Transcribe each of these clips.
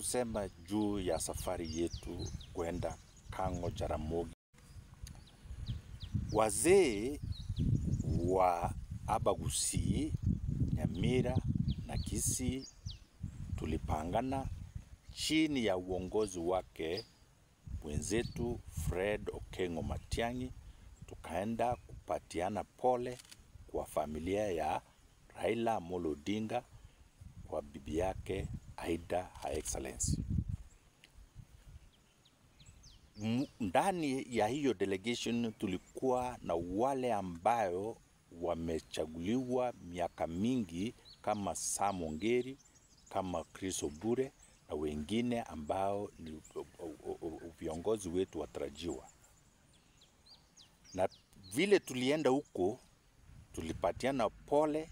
kusema juu ya safari yetu kwenda Kang'o Jaramogi. Wazee wa Abagusii, Nyamira na Kisii tulipangana chini ya uongozi wake mwenzetu Fred Okengo Matiang'i, tukaenda kupatiana pole kwa familia ya Raila Amolo Odinga kwa bibi yake Aida Her Excellency. Ndani ya hiyo delegation tulikuwa na wale ambayo wamechaguliwa miaka mingi kama Sam Ongeri, kama Chris Obure na wengine ambao ni viongozi wetu watarajiwa. Na vile tulienda huko tulipatiana pole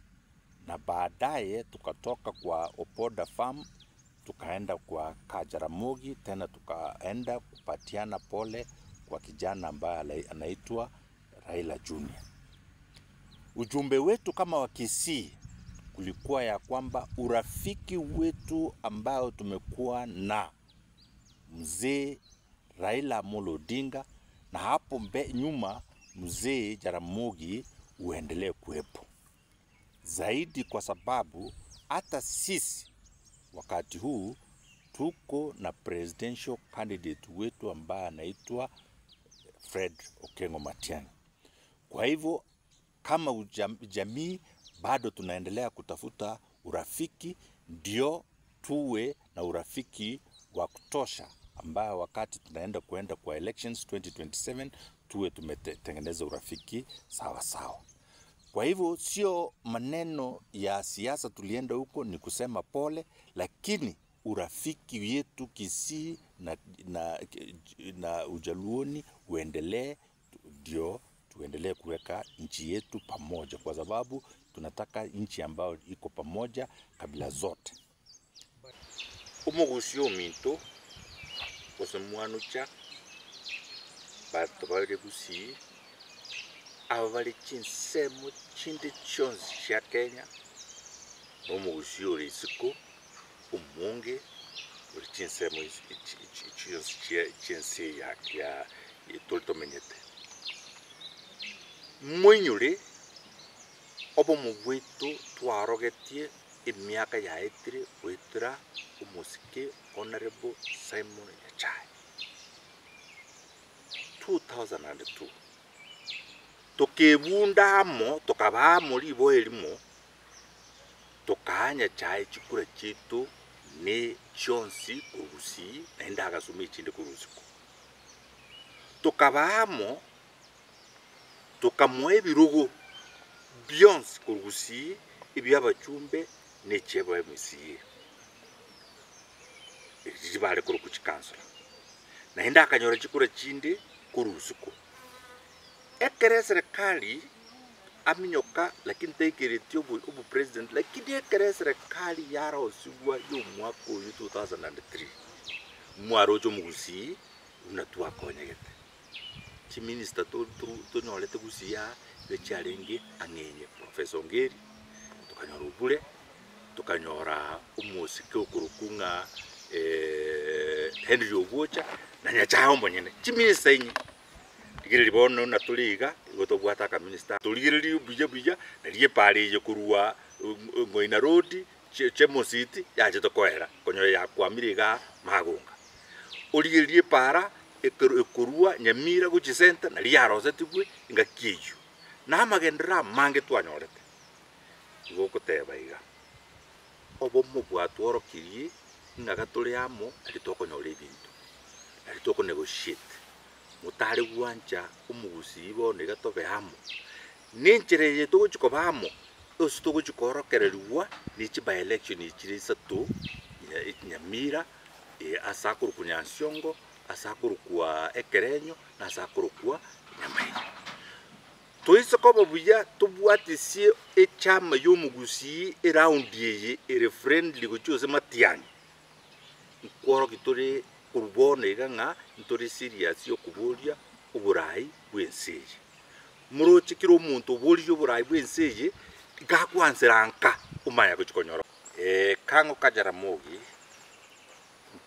na baadaye tukatoka kwa Opoda Farm tukaenda kwa Kajaramogi tena tukaenda kupatiana pole kwa kijana ambaye anaitwa Raila Junior. Ujumbe wetu kama Wakisii kulikuwa ya kwamba urafiki wetu ambao tumekuwa na mzee Raila Amolo Odinga na hapo mbe, nyuma mzee Jaramogi uendelee kuwepo zaidi, kwa sababu hata sisi wakati huu tuko na presidential candidate wetu ambaye anaitwa Fred Okengo Matiang'i. Kwa hivyo kama jamii bado tunaendelea kutafuta urafiki, ndio tuwe na urafiki wa kutosha, ambayo wakati tunaenda kuenda kwa elections 2027 tuwe tumetengeneza urafiki sawa sawa. Kwa hivyo sio maneno ya siasa tulienda huko, ni kusema pole, lakini urafiki yetu Kisii na, na, na Ujaluoni uendelee, ndio tuendelee kuweka nchi yetu pamoja, kwa sababu tunataka nchi ambayo iko pamoja kabila zote. Omogusi ominto gose mwanucha banto bare gusii aba bare chinsemo chinde chionsi chia Kenya na omogusi ore isiko omonge ore chinsemo chionsi chiense eye ya tore tomenyete. Moinyore obomo bwaito twarogetie emiaka yaetire goetera omosike Honourable Simon Nyachae. 2002 tokebunda amo tokaba amo riboa erimo tokaa Nyachae chikura chiaito ne chionsi korwa Gusii naende agasoma echinde korwa isiko. Tokaba amo Tokamoa ebirogo bionsi korwa Gusii, ebi'abachumbe ne chi'aba MCA, echi bare korokwa chikansora. Naende akanyora chikura chinde korwa isiko. Ekero eserekari aminyoka lakini taikereti obo obopresident, lakini ekero eserekari yarosigwa y'omwaka oyio 2003, mwaroche omogusii buna twakonyegete. Chiminista tonyorete gusii aa nigo chiarenge ang'enye Professor Ongeri, tokanyora Obure, tokanyora omosike okorokwa ng'a Henry Obwocha na Nyachae omonyene, chiminista inye. Rigereria bono buna tore iga, igo tobwate akaminista. Torigererie buya buya, nario epara eye korwa Ng'oina Road, Chemosit yachete koera, konyora yakwamire igaa Magonga. Origererie epaara ekorua Nyamira gochia Center nario yarosetigwe engaki eyio, na amagenderero amange twanyorete. Igo ogoteba iga, obomo bwatworokirie ng'a gatore amo nario tokonyora ebinto, nario toko negotiate. Motare gwancha omogusii bono iga tobe amo, na enchera eye togochia koba amo, ase togochia koorokererigwa ne chi by election chire isato, Nyamira, ase akorokwa Nyansiongo, ase akorokwa Ekerenyo, na ase akorokwa Nyamairi. Toise koba buya tobwatisie echama y'omogusii eroundi eye ere friendly gochia ase Matiang'i, nkworokia tore korwa bono iga ng'a ntore serious y'okoboria oborai bw'ense eye. Moroche kera omonto oboririe oborai bw'ense eye, gakwansera nka omanya gochia konyora. Kang'o ka Jaramogi.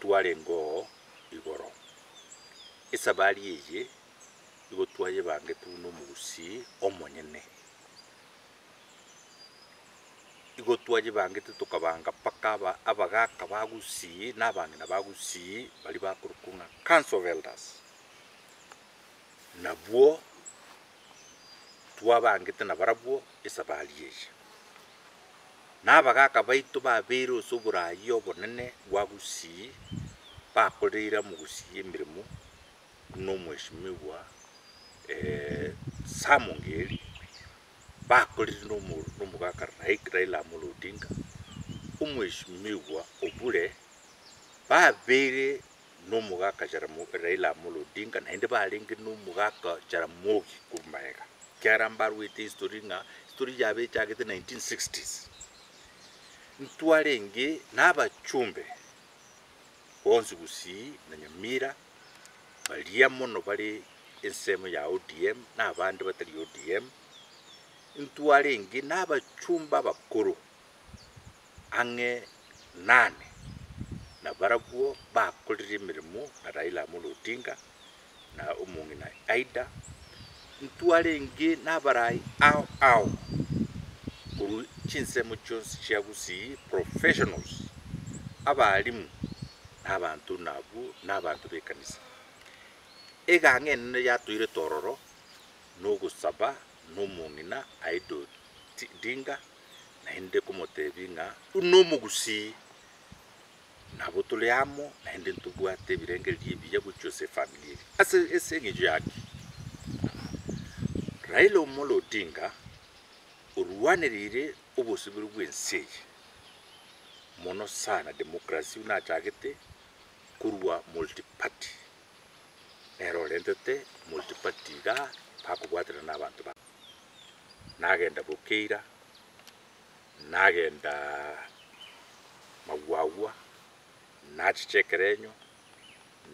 Ntwarenge oo igoro. Esabari eye igo twayebangete buna omogusii omonyene. Igo twayebangete tokabanga mpaka aba abagaka ba Gusii na abang'ina ba Gusii baria bakorokwa ng'a Council of Elders, nabwo twabangete nabarabwo esabari eye. Na abagaaka baito babeire ase oboraai obonene bwa Gusii, bakoreire amo Gusii emeremo buna omweshimiwa Sam Ongeri, bakorire nomogaka Raila Amolo Odinga, omweshimiwa Obure, babeire nomogaka Raila Amolo Odinga naende barenge nomogaka Jaramogi korwa magega. Ekiagera mbarwete history ng'a history yabo echagete 1960s. Ntwarenge na abachumbe bonsi Gusii na Nyamira baria mono bare ensemo ya ODM na abande batari ODM, ntwarenge na abachumbe abakoro ang'e nane, na barabwo bakorire emeremo na Raila Amolo Odinga na omong'ina Aida, ntwarenge nabarai ao ao korwa chinsemo chionsi chia Gusii, professionals, abalimu, na abanto buna abwo, na abanto b'ekanisa. Egang'a enene yatoirete ororo nogosaba na omong'ina Aida Odinga, naende komotebia ng'a buna omogusii nabo tore amo naende ntobwate ebirengererio ebiya gochia ase efamiri eye. Ase ase eng'encho ya ki? Raila Omolo Odinga orwanereire obosibore bw'ense eye mono sana democracy buna achagete korwa multiparty, nere orentete multiparty igaa bakobwaterana na abanto ba. Nagenda Bokeira, nagenda Magwagwa, nachicha ekerenyo,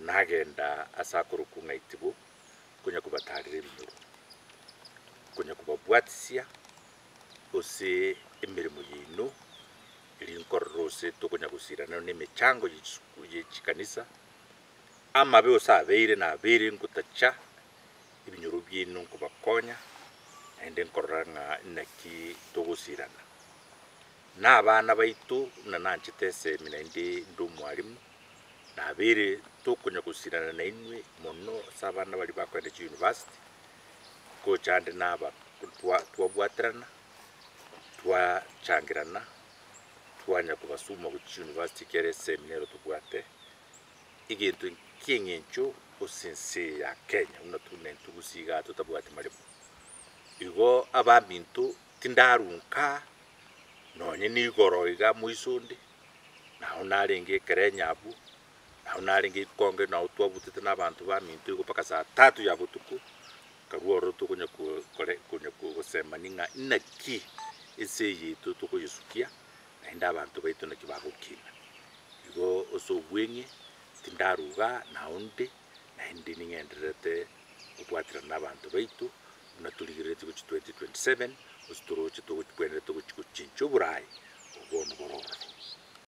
nagenda ase akorokwa ng'a Itibo, konya kobatarera ebinyoro, konya kobabwatisia ase emeremo yaino eria nkorora ase tokonya gosirana na emechango ye chisukuru ye chikanisa, amabe ase abeire nabeire ngotacha ebinyoro biaino nkobakonya, naende nkorora ng'a naki togosirana. Na abana baito buna nanchete esemi naende inde omwalimu, nabeire tokonya gosirana nainwe mono ase abana baria bakoenda chiuniversity, ngocha ande naba twa twabwaterana, twachangerana, twanya kobasuma gochia chiuniversity ekiagera esemi nero tobwate. Egento ki'eng'encho ase ense eye ya Kenya buna tuna intwe gose igaa totabwati maremo. Igo abaminto tindarunka nonye nigoro iga moiso onde, nao narenge ekerenyo abwo, nao narenge ikonge nao twabutete na abanto baminto igo mpaka saa tatu ya botuko, nkarwa ororo tokonya kore konya gosemania ng'a inaki ense eye yaito tokoyesukia. naende abanto baito naki bagokina. Igo ase obweng'e tindaruga naonde, naende ning'endererete kobwaterana na abanto baito buna torigereretie gochia 2027, gose toroche tobwenerete gochia gochenchia oboraai obo bono bore ororo.